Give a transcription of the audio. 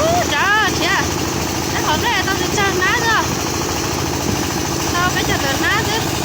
Tsav thiab, peb qhov nplej tau tsawg hnab xwb. Tau peb caug tawm hnab xwb.